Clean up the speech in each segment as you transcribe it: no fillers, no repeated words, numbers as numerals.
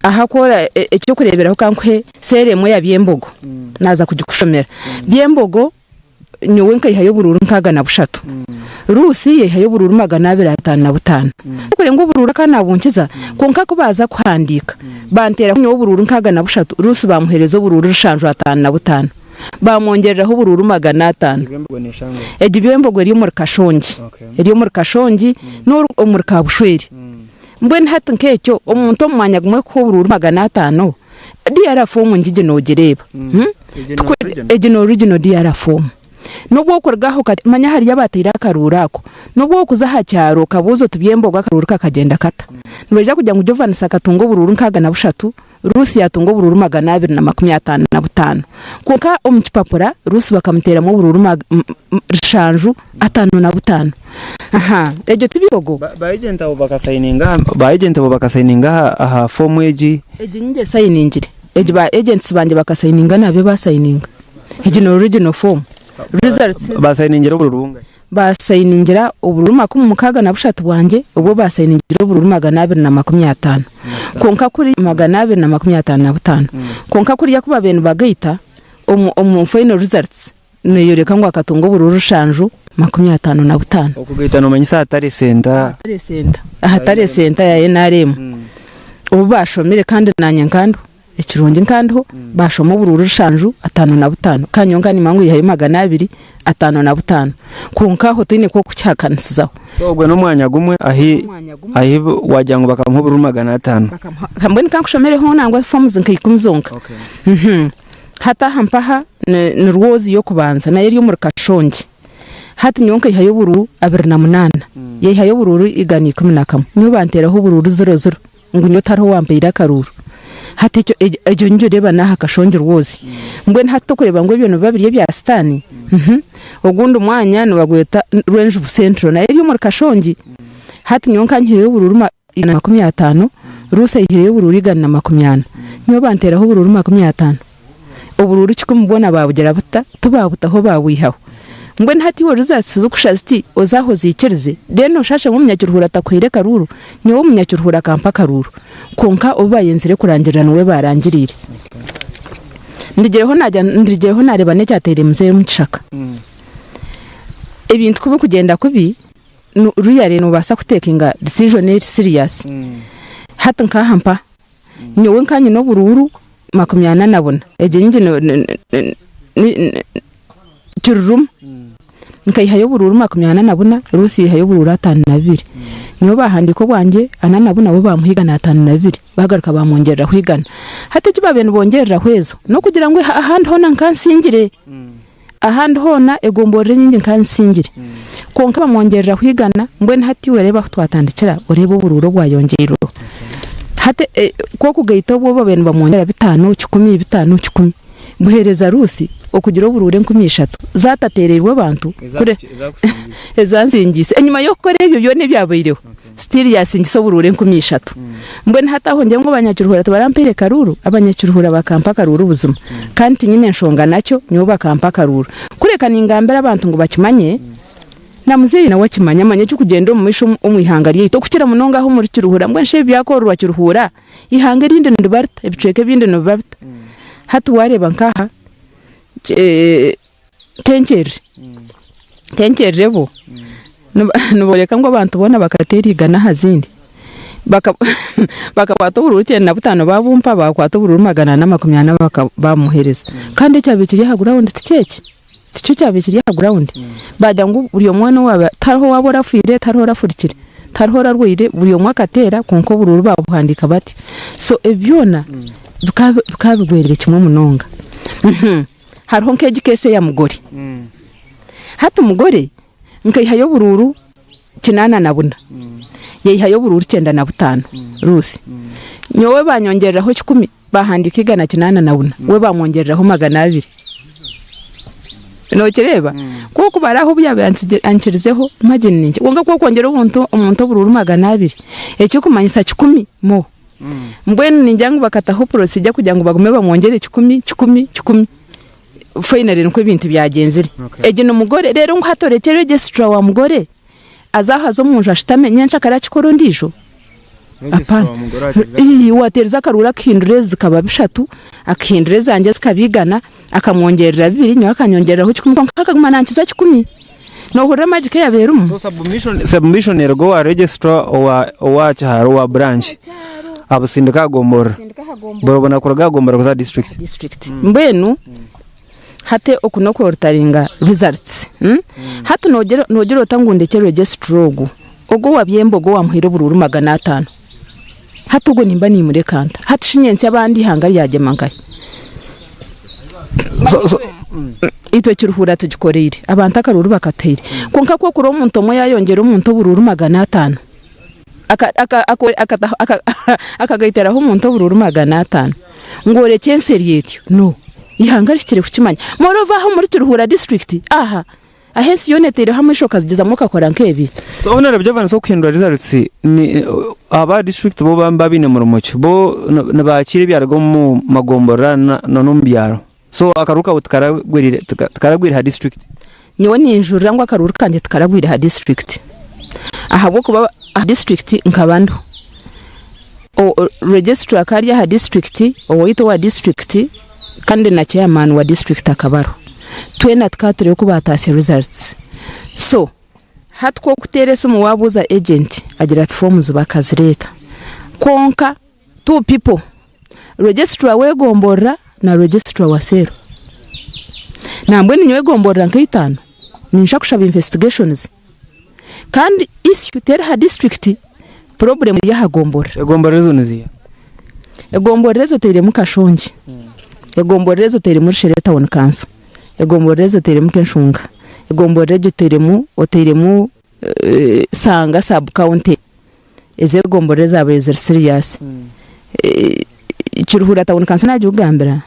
Ahakuba eky'okureeberaho ka nkuhe seera emwe ya Byembogo naaza kugikushomera. Byembogo nyowe nkaihayo oburuuru 65, Ruusi yaihayo oburuuru 255. Kureba ngu oburuuru akaba naabunkiza kwonka ku baaza kuhandiika banteeraho nyowe oburuuru 63, Ruusi baamuheereza oburuuru 755. Baamwongyereraho oburuuru 500. Egyo Byembogo eri omuri Kashongi, eri omuri Kashongi n'omuri Kabushweri. Mbwenu hati nk'ekyo omuntu omu mwanya gumwe kukuha oburuuru 500, DR form ngigi nogireeba. Egi ni original DR form. N'obu okuruga aho manya hariyo abateire akaruuru ako, n'obu okuza aha kyaro okabuuza oti Byembogo akaruuru kakagyenda kata? Nibaija kugira ngu Jovanis akatunga oburuuru 63, Ruusi yaatunga oburuuru 255. Kwonka omu kipapura Ruusi bakamuteeramu oburuuru 755. Aha, egyo ti Byembogo? Ba agent abo bakasayininga aha ba agent abo bakasayininga aha foomu egi. Egi niinye esayiningire. Egi ba agents bangye bakasayininga nabyo baasayininga. Egi ni original form. Results. Basayiningira oburuuru bungahi? Baasayiningira oburuuru 63 bwangye, obwo baasayiningira oburuuru 250. Kwonka kuri 255. Kwonka kuriya ku baabaire nibagaita omu omu final results neeyoreka ngu akatunga oburuuru 755. Okugaita noomanyisa ahatari senta. Ahatari esenta, ahatari esenta ya NRM. Obu baashomire kandi naanye nkandiho. Ekirungi nkandiho, baashoma oburuuru 755, kandi nyowe nkaba nimanya ngu ihayo 255. Kwonka aho toine k'okukihakanisizaho. So ogwo n'omwanya gumwe ahi ahi wagira ngu bakamuha oburuuru 500. Mbwenu ka nkushomereho nangwa forms nka ikumi zonka. Hati aha mpaha ni Rwozi y'okubanza nayo eri omuri Kashongi. Hati nyowe nkaihayo oburuuru 28, yaihayo oburuuru 111. Nyowe banteeraho oburuuru ziro ziro. Ngu nyowe tihariho owampaire akaruuru. Hati ekyo egyo nigyo reeba n'aha kashongi rwozi. Mbwenu hati tokureeba ngu ebyo nibiba biri ebya sitaani? Ogundi mwanya nibagweta Rwenjubu Central nayo eri omuri Kashongi. Hati nyowe nkanyihireyo oburuuru 150, Ruth aihireyo oburuuru 140. Nyowe banteeraho oburuuru 50. Oburuuru kikumi bwona baabugira buta? Tibaabutaho baabwihaho. Mbwenu hati iwe orizaasiza okusha ziti, oze aho oziikirize, then oshashe ngu omunyakiruhura atakuhaire akaruuru? Nyowe omunyakiruhura akampa akaruuru. Kwonka obu baayenzire kurangirira niwe baarangiriire. Ndugireho naagira ndugireho naareeba n'ekyateire muzeeyi omu kishaka. Ebintu ku birikugyenda kubi, really noobaasa kutekinga decision eri serious. Hati nk'aha mpa. Nyowe nka nyine oburuuru 44, egyo nyingi kiruruma. Nkaihayo oburuuru 44, Ruusi yaihayo oburuuru 52. Nyowe baahandiika obwangye 44 bo baamuha 152, baagaruka baamwongyereraho igana. Hati eki baabaire nibongyereraho ezo, n'okugira ngu ahandi hoona nkansingire. Ahandi hoona egomborora enyingi nkansingire. Kwonka bamwongyereraho igana, mbwenu hati iwe reeba ahu twatandikira oreebe oburuuru obwayongyeirweho. Hati ku okugaita obwo babaire nibamwongyera bitaano, kikumi, bitaano, kikumi, buheereza Ruusi okugira oburuuru 3000 zaatateereirwe abantu kure ezansingiise. Enyima y'okukora ebyo byona ebyabaireho, Still yaasingisa oburuuru 3000. Mbwenu hati aho ngira ngu abanyakiruhura tibarampaire karuuru? Abanyakiruhura bakampa akaruuru buzima. Kandi tinyine nshonga nakyo, nyowe bakampa akaruuru. Kureka ningambira abantu ngu bakimanye, na muzeeyi nawe akimanye, amanye ekirikugyenda omu maisho omu ihanga ryaitu, okukira munonga aha omuri Kiruhura. Mbwenu shi ebi byakorerwa Kiruhura, eihanga erindi niriba rita? Ebicweka ebindi nibiba bita? Hati waareeba nk'aha, Nkenkyerere, nkenkyerere bo niboreka ngu abantu boona bakateera eigana aha zindi. Bakakwata oburuuru 95 babumpa, bakwata oburuuru 440 bamuhereza. Kandi ekyabaire kiri aha ground tikyo eki, tikyo kyabaire kiri aha ground. Bagira ngu buri omwe weena owaaba tihariho owaaba orafiire, tihariho orafurikire, tihariho orarwaire, buri omwe akateera kwonka oburuuru babuhandiika batyo. So ebi byona bikaba bigweriire kimwe munonga. Hariho nk'egi keesi eya Mugore. Hati Mugore nkaihayo oburuuru 84, yaihayo oburuuru 95 Ruth. Nyowe banyongyereraho kikumi bahandiika 184, we bamwongyereraho 200. Nokireeba? Ku okubara aho obu yaabaire ankirizeho margin ni nkye. Kwonka ku okwongyera omuntu oburuuru 200, ekirikumanyisa kikumi more. Mbwenu ningira ngu bakataho procedure kugira ngu bagume bamwongyere kikumi, kikumi, kikumi. Finally nikwo ebintu byagyenzire. Egi ni mugore, reero ngu hati orekye registrar wa mugore aze aho aze omunju ashutame, nyenkya akare akikore ondiijo? Apana. Ii, Owateerize akaruuru akahindura ezi zikaba bishatu, akahindura ezangye zikaba igana, akamwongyerera bibiri, nyowe akanyongyereraho kikumi kwonka akaguma nankiza kikumi. Noohurira magic eyaba erimu? So submission, submission eruga owa registrar owa owa kyaro owa branch abusindika aha gomborora borobona kuruga aha gomborora kuza aha district. District. Mbwenu hati oku n'okworitaringa results. Hati noogira noogira ota ngu ndekye registrar ogu, ogu owa Byembogo owaamuhaire oburuuru 500, hati ogwo nimba nimureka nta? Hati shi nyentsya abandi eihanga ryagyema nkahi? So, so, Itwe Kiruhura tugikoreire, abantu akaruuru bakataire. Kwonka ku okura omuntu omwe yaayongyera omuntu oburuuru 500, aka- aka- ako- akataho aka- akagaitiraho omuntu oburuuru 500, ngu orekye ensi eri etyo? No. Eihanga rihikire kukimanya. Moreover aha omuri Kiruhura district aha, ahu ensi yoona eteireho amaisho okazigyezamu okakora nk'ebi. So honourable Jovans okuhindura results ni aba district bo baba baine murimo ki? Bo nibakiira ebyaruga omu magomborora na n'omu byaro. So akaruuru kawe tikaragwirire tikaragwire ha district? Nyowe ninjurira ngu akaruuru kangye tikaragwire ha district ahabw'okuba aha district nkaba ndiho. Registrar akaba ari aha district, owaitu owa district kandi na chairman wa district akaba ariho. Twena tukaba turiyo ku baataasya results. So hati ku orikuteera esimu waabuuza agent agira ati forms bakazireeta. Kwonka two people, registrar w'egomborora na registrar wa cell. Nambwenu nyowe egomborora nka itaano ninyija kushaba investigations. Kandi issue teri aha district, problem eri aha gomborora. Egomborora ezo niziiha? Egomborora ezo oteiremu Kashongi, egomborora ezo oteiremu Rushere town council, egomborora ezo oteiremu Kenshunga, egomborora egyo oteiremu oteiremu Sanga sub county. Ezo egomborora ezabaire ziri serious. Kiruhura town council nagikugambira?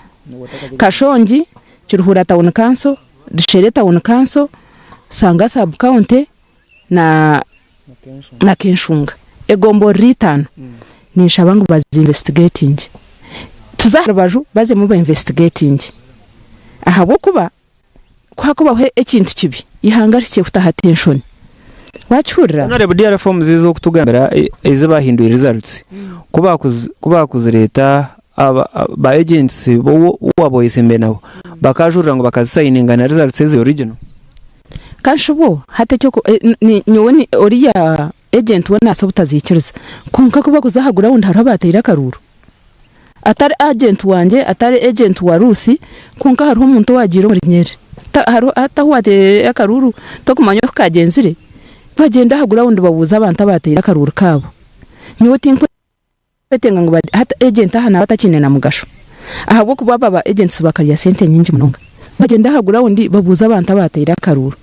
Kashongi, Kiruhura town council, Rushere town council, Sanga sub county na na Kenshunga. Egomborora itaano ninshaba ngu bazi investigatinge. Tuze aha rubaju bazemu ba investigatinge ahabw'okuba ku hakubaho ekintu kibi eihanga rihikire kutaho attention. Wakihurira? Honourable DR forms ezi orikutugambira ezi bahindwire results ku bakuzireeta ba agents bu waaba oyetsimbire nabo bakajurira ngu bakazisayininga na results eziri original? Kanshubo hati ekyoku nyowe oriya agent we naasa obutaziikiriza kwonka ku bakuza aha ground hariho abateire akaruuru. Atari agent wangye, atari agent wa Ruth, kwonka hariho omuntu owagiire omuri Nyeri. Hariho hati ahu wateereire akaruuru tokumanya oku kagyenzire, bagyende aha ground babuuze abantu abateire akaruuru kaabo. Nyowe tinkwetenga ngu hati agent aha naaba atakiine na mugasho ahabw'okuba aba ba agents bakarya sente nyingi munonga. Bagyende aha ground babuuze abantu abateire akaruuru.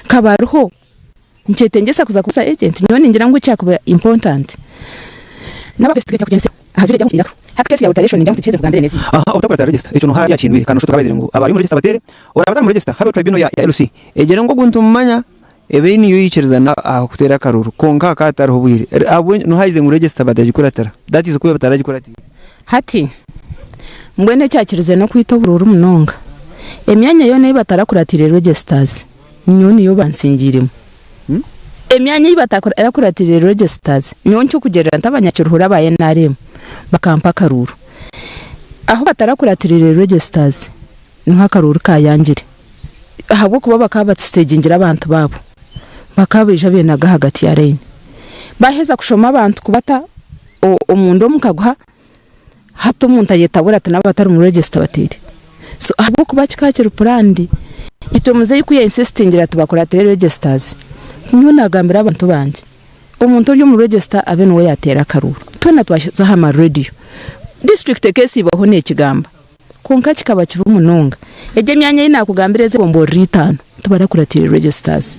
Nkaba hariho nikyetengyesa kuza kubuuza agent nyowe ningira ngu ekyakuba important naba investigator kugira ngu aha village ahu ntiiraka hati case ya alteration ningira ngu tukiheze nkugambire n'ezindi. Aha obutakuratira register ekyo noha yakihindwire kandi noshusha tukabaizire ngu abari omu register bateere oraabe atari omu register habeho tribunal ya LC egire ngu ogu nitumumanya ebe niyo yaikirizana aha kuteera akaruru kwonka hakaba hatariho obwire ahabw'enki noha yaize ngu register batagikuratira that is kuba bataragikuratire. Hati, mbwenu ekyakirize n'okwita oburuuru munonga, emyanya yoona ei batarakuratiire registers, nyowe niyo bansingiiremu. Emyanya ei batarakuratiire registers, nyowe nikyokugyerera nti abanyakiruhura aba nrm bakampa akaruuru. Ahu batarakuratiriire registers, niho akaruuru kaayangire. Ahabw'okuba bakaba batustegingire abantu baabo, bakaba baija beenaga ahagati ya layini. Baaheza kushoma abantu kubata omunda omu kaguha, hati omuntu ayetabura ati n'abatari mu register bateire. So ahabw'okuba kikaba kiri planned, itwe muzeeyi ku ya insistingire ati bakuratire registers, nyowe naagambira abantu bangye, omuntu ori omu register abe niwe yaateera akaruuru. Twena twaza aha ma radio, district ekeesiibaho neekigamba. Kwonka kikaba kibi munonga. Egyo emyanya ei naakugambira ez'egomborora itaano tibarakuratiire registers.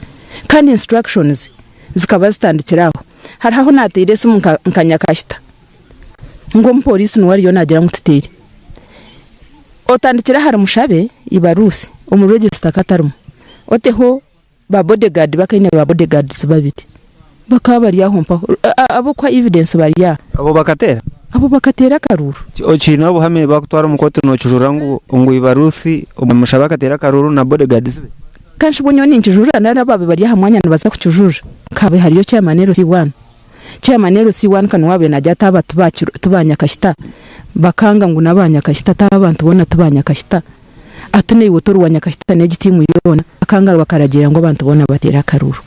Kandi instructions zikaba zitandikire aho. Hariho ahu naateire esimu nka nka nyakahita ngu omupooriisi niwe ariyo naagira ngu tuteire. Otandikire ahari Mushabe, iba Ruth, omu register ka atarimu. Oteho Ba bodyguard bakaine ba bodyguards babiri bakaba bari aho mpaho ab'okuha evidence bari aha. Abo bakateera? Abo bakateera akaruuru. Okiine obuhame bakutwara omu kooti nokijurira ngu ngu iba Ruth omushabe akateera akaruuru na bodyguards be? Kanshubwo nyowe ninkijurira nari ababaire bari aha mwanya nibaza kukijurira. Nkabe hariyo chairman LC1. Chairman LC1 ka niwe abaire nagira ati aba ti ba Nyakahita. Bakanga ngu naba Nyakahita ati aba abantu boona ti ba Nyakahita. Ati naiwe tori wa Nyakahita n'egi tiimu yoona. Bakanga bakaragiira ngu abantu boona bateere akaruuru.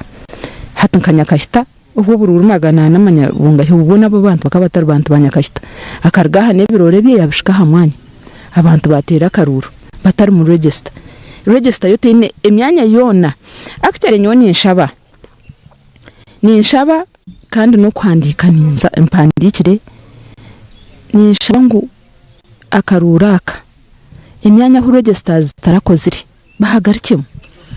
Hati nka Nyakahita. Obwo oburuuru 400 manya bungahi obu bwona abo bantu bakaba batari bantu ba Nyakahita. Akaruga aha n'ebiroore bye yabishika aha mwanya. Abantu bateera akaruuru batari mu register. Register yo teine emyanya yoona. Actually nyowe ninshaba, ninshaba kandi n'okuhandiika ninza mpandiikire, ninshaba ngu akaruuru aka emyanya ahu registers zitarakozire bahagarikyemu.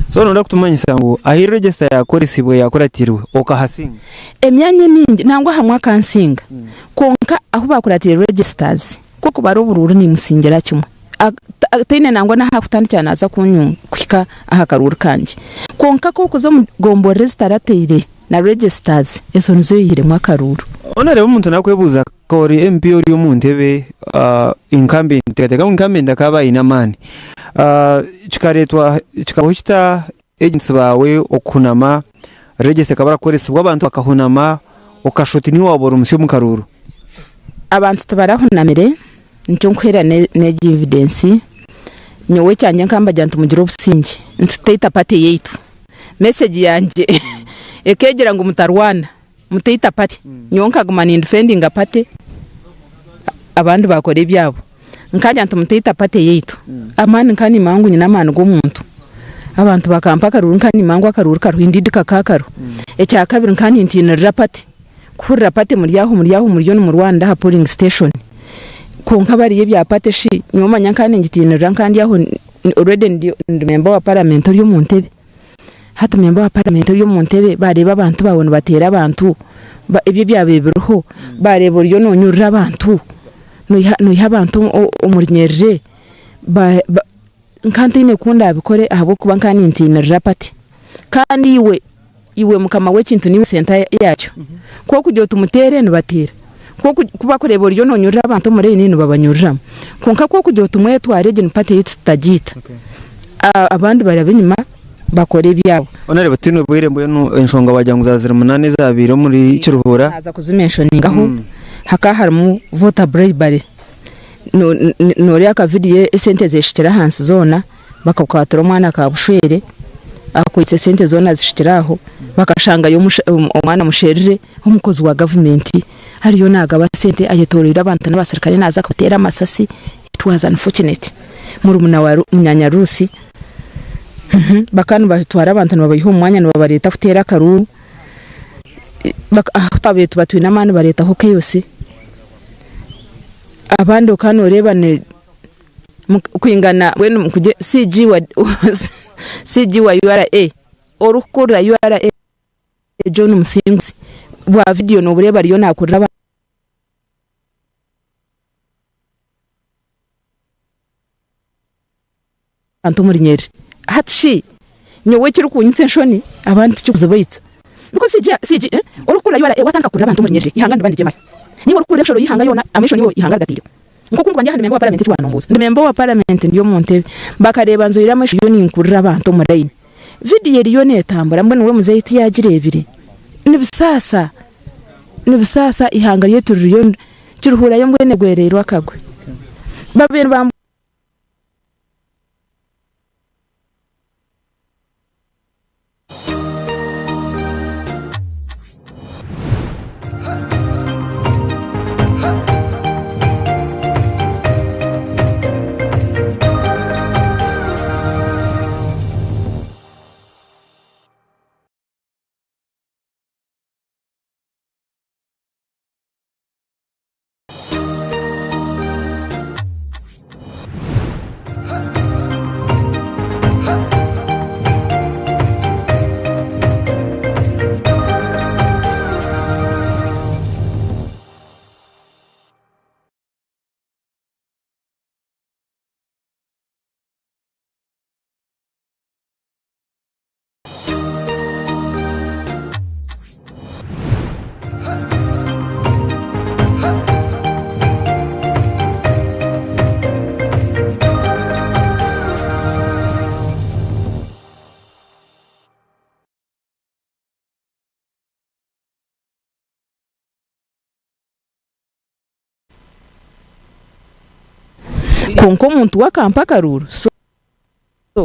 So noyenda kutumanyisa ngu ahi register yakoresibwe yakuratirwe okahasinga? Emyanya emingi nangwa ahamwe akansinga kwonka ahu bakuratiire registers ku okubara oburuuru nimusingira kimwe taine nangwa n'ahakutandikira naza kuhika aha karuuru kangye kwonka ku okuza omu gomborora ezitarateire na registers ezo nizo oyihiremu akaruuru. Honourable omuntu nakwebuuza Ka ori MP ori omu ntebe incumbent, nteekateeka ngu incumbent akaaba aine amaani. Kikareetwa kikabaho kita agents baawe okuhunama, register ekaba erakoresibwa abantu bakahunama okashusha oti niiwe waaba ori omusyo omu karuuru? Abantu tibarahunamire, nikyo nkuheera n'egi evidence. Nyowe ekyangye nkambagira nti mugire obusingye, nituteita party yaitu. Message yangye ekeegira ngu mutarwana. Mutaita party. Nyowe nkaguma nindifendinga party abandi bakora ebyabo. Nkagira nti mutaita party yaitu. Amaani nka nimanya ngu nyine amaani g'omuntu. Abantu bakampa akaruuru nka nimanya ngu akaruuru kariho indeed kakaba kariho. Ekyakabiri nka nintiinirira party. Kuhurira party muri aho muri aho muriyo nimurwanira aha polling station. Kwonka bariyo ebya party shi nyowe manya nka ningitiinirira nka ndi aho already ndi member wa parliament ori omu ntebe. Hati memba wa paramenti ori omu ntebe baareeba abantu baawe nibateera abantu, ebyo ebyabaire biriho, baareeba oriyo noonyurura abantu, noiha abantu omu runyerere, nka ntaine ku ndaabikore ahabw'okuba nka nintiinirira pate. Kandi iwe, iwe mukama w'ekintu niiwe senta yaakyo. Ku orikugira oti muteere, nibateera. Ku barikureeba oriyo noonyurura abantu omu layini, nibabanyururamu. Kwonka ku orikugira oti mwetware egi ni pate yaitu tutagiita. Abandi baraba enyima bakora ebyabo. Honourable twine obwire mbwenu enshonga wagira ngu zaba ziri munana ezabaire omuri Kiruhura. Naaza kuzimentioningaho hakaba harimu voter bribery noreeba aka video esente zeshukire ahansi zoona bakakwatura omwana kabushwere akwaitse esente zoona zishukire aho bakashangayo omwana musherire omukozi wa gavumenti ariyo nagaba sente ayetoroire abantu n'abasirikare naaza kubateera amasasi it was unfortunate. Murumuna wa munyaanya Ruusi. Bakaba nibatwara abantu nibabaiha omu mwanya nibabareeta kuteera akaruuru. Ahu twabaire tuba twine amaani bareetaho chaos. Abandi okaba nooreeba ni kwingana mbwenu CG wa CG wa URA orikukurira URA John Musinguzi bwa vidiyo noobureeba ariyo naakurira abantu. Abantu omuri nyerere. Hati shi nyowe ekirikunyitsa enshoni abandi tikikuzibaitsa. Because CG, CG, eh, orikukurira URA watandika kukurira abantu omuri nyerere ihanga niriba nirigyemara. Niiwe orikukurira emishoro y'eihanga yoona amaisho niiwe ihanga rigataireho. Nk'oku nkuba ndi aha ndi memba wa paramenti eki wanombuuza. Ndi memba wa paramenti ndi omu ntebe bakareeba nzoire amaisho ndiyo ninkurira abantu omu layini. Vidiyo eriyo neetambura mbwenu we muzeeyi tiyagireebire. Nibisaasa, nibisaasa eihanga ryaitu ririyo Kiruhurayo mbwenu egwereirwe akagwe. Babaire nibambu. Kwonka omuntu we akampa akaruuru so.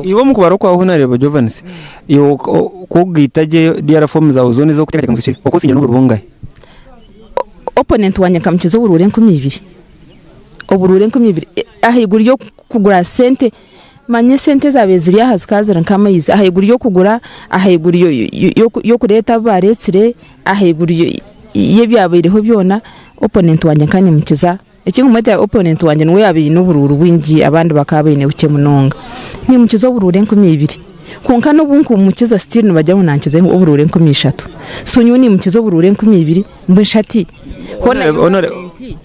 Iwe omu kubara okwawe Honarebo Jovanis, iwe ku okugaita gye DR form zaawe zoona ez'okuteekateeka ngu zihikire, okosingire n'oburuuru bungahi? Opponent wangye nkamukiza oburuuru 2000, oburuuru 2000 ahaiguru y'okugura sente, manya esente ezaabaire ziri aha zikaba ziri nk'amaizi, ahaiguru y'okugura, ahaiguru y'okureeta abu baareetsire, ahaiguru y'ebyabaireho byona, opponent wangye nkanyimukiza Ekinkumwetera opponent wangye niwe yaaba aine oburuuru bwingi abandi bakaba baine bukye munonga. Nimukiza oburuuru 2000 kwonka n'obu nkumukiza still nibagira ngu nankiza oburuuru 3000. So nyowe nimukiza oburuuru 2000 mbwenu shi hati hoona yo gavumenti,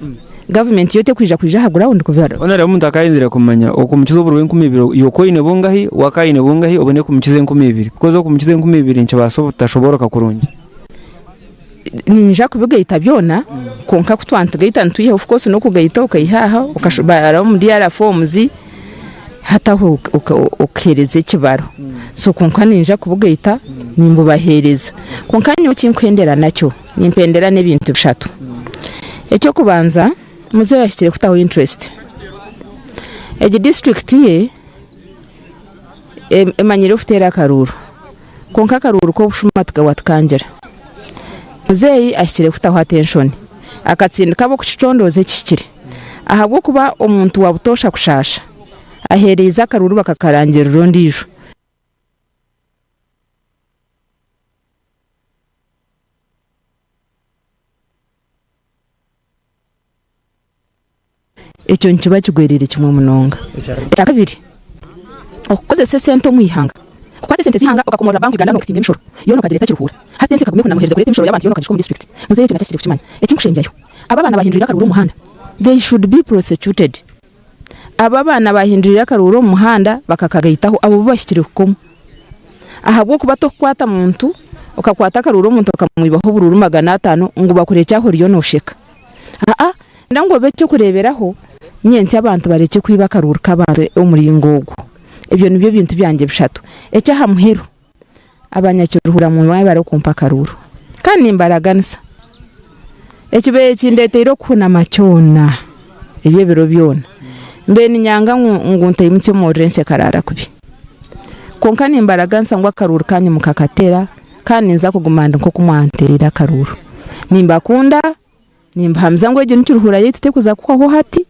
gavumenti yo tekwija kwija aha ground kubara. Hoona reero omuntu akayenzire kumanya okumukiza oburuuru 2000 iwe oka oine bungahi, we aka aine bungahi obone kumukiza 2000 because okumukiza 2000 nikibaasa obutashobooroka kurungi. Niinyija kubigaita byona kwonka ku twantugaita nitwiha of course n'okugaita okaiha aha okabara omu DR forms hati aho okaheereza ekibaro so kwonka niinyija kubugaita nimbubaheereza. Kwonka nyowe eki nkuhendera nakyo nimpendera n'ebintu bishatu. Eky'okubanza muzeeyi ahikire kutaho interest. Egi district ye emanyire okuteera akaruuru. Kwonka akaruuru k'obushuma tikawatukangira. Muzeeyi ahikire kutaho attention akatsindika ab'okukicondooza ekihikire ahabw'okuba omuntu wa butoosha kushaasha aheereize akaruuru bakakarangirira ondiijo. Ekyo nikiba kigwereire kimwe munonga. Ekya kabiri, okukozesa esente omu ihanga. Kukwata esente z'eihanga okakomorora Bank Uganda n'okutinga emishoro yoona okagireeta kiruhuura. Hati ensi ekaguma ekunamuheereza kureeta emishoro y'abantu yoona okagihika omu district. Muzeeyi ekyo nakyo ahikire kukimanya. Ekinkushembyayo, abo abaana bahinduriire akaruuru omu muhanda, they should be prosecuted. Abo abaana bahinduriire akaruuru omu muhanda bakakagaitaho abo bo bahikire kukomwa. Ahabw'okuba tokukwata muntu okakwata akaruuru omuntu okamwibaho oburuuru 500 ngu bakurekye aho oriyo nosheka. Aa, nda ngu obe eky'okureeberaho nyentsya abantu barekye kwiba akaruuru k'abantu omuringo ogwo. Ebyo nibyo bintu byangye bishatu. Eky'aha muheru, abanyakiruhura mwebare okumpa akaruuru. Kandi nimbaraganisa, ekibaire kindeeteire okuhunama kyona eby'ebiro byona, mbaire niinyanga ngu ntaimutsya omuriro ensi ekaraara kubi. Kwonka nimbaraganisa ngu akaruuru kaanyu mukakateera. Kandi ninza kuguma ndi nk'oku mwanteereire akaruuru. Nimbakunda, nimbahamiza ngu egyo ni kiruhuura yaitu terikuza kuhwaho hati.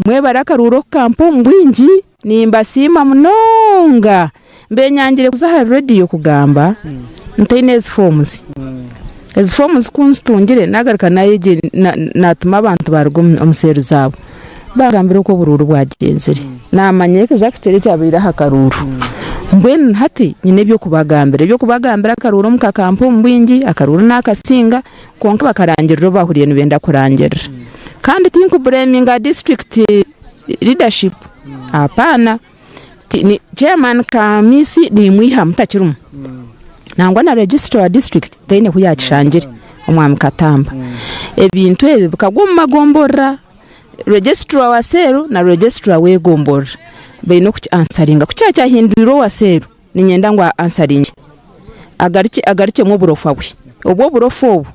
Mwebare akaruuru okukampa omu bwingi, nimbasiima munonga. Mbenyangire kuza ahari rediyo kugamba ntaine ezi forms. Ezi forms ku nzitungire nagaruka natuma abantu baruga omu seeri zaabo. Bangambira oku oburuuru bwagyenzire. Naamanya exactly ekyabaire aha karuuru. Mbwenu hati nyine eby'okubagambira. Eby'okubagambira akaruuru omu kakampa omu bwingi, akaruuru naakasinga, kwonka bakarangirira obu baahuriire nibenda kurangirira. Kandi tinkubureeminga district leadership, hapana. Chairman Khamisi nimwihamu takirimu. Nangwa na registrar wa district taine ku yakishangire omwami Katamba. Ebintu ebi bikagwa omu magomborora. Registrar wa seeru na registrar w'egomborora baine okuki ansaringa. Ku kyaba kyahindwirwe owa seeru niinyenda ngu ansaringye agarukye agarukyemu oburofa bwe. Obwo oburofa obu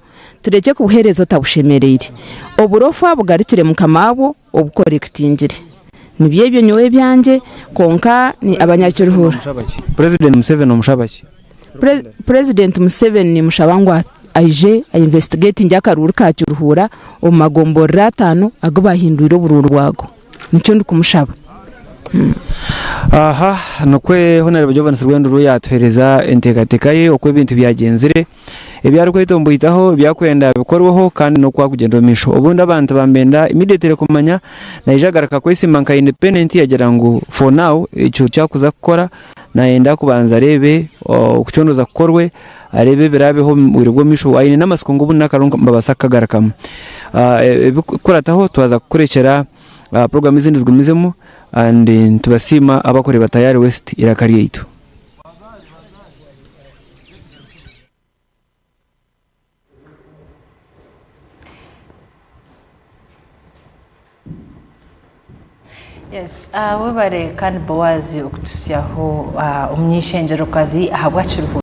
turekye kubuheereza otabushemereire. Oburofa bugarukire mukama wabwo obukorekitingire. Nibyo ebyo nyowe ebyangye kwonka ni abanyakiruhura. President Museveni omushaba ki? President Museveni nimushaba ngu aije a investigatingye akaruuru ka Kiruhura omu magomborora atano agu bahindwire oburuuru bwago. Nikyo ndikumushaba. Aha nikwo Honarebo Jovanis Rwenduru yatuhereza enteekateeka ye oku ebintu byagyenzire. Ebi arikwetomboitaho, ebi arikwenda bikorweho kandi n'oku arikugyenda omu maisho. Obundi abantu bambenda immediately kumanya naija kugaruka kwesiima nka independent yagira ngu for now ekyo eki arikuza kukora nayenda kubanza areebe okucondooza kukorwe areebe ebiraabeho omu bwire bw'omu maisho. Aine n'amatsiko ngu obundi n'akaruru nibabaasa kukagarukamu. Ebirikukurataho twaza kukurekyera puroguraamu ezindi zigumizemu and nitubasiima abarikureeba Tayari West eiraka ryaitu. Yes, webare kandi Boaz okutuhitsyaho omuny'eishengyerokazi ahabw'akiruhuuro.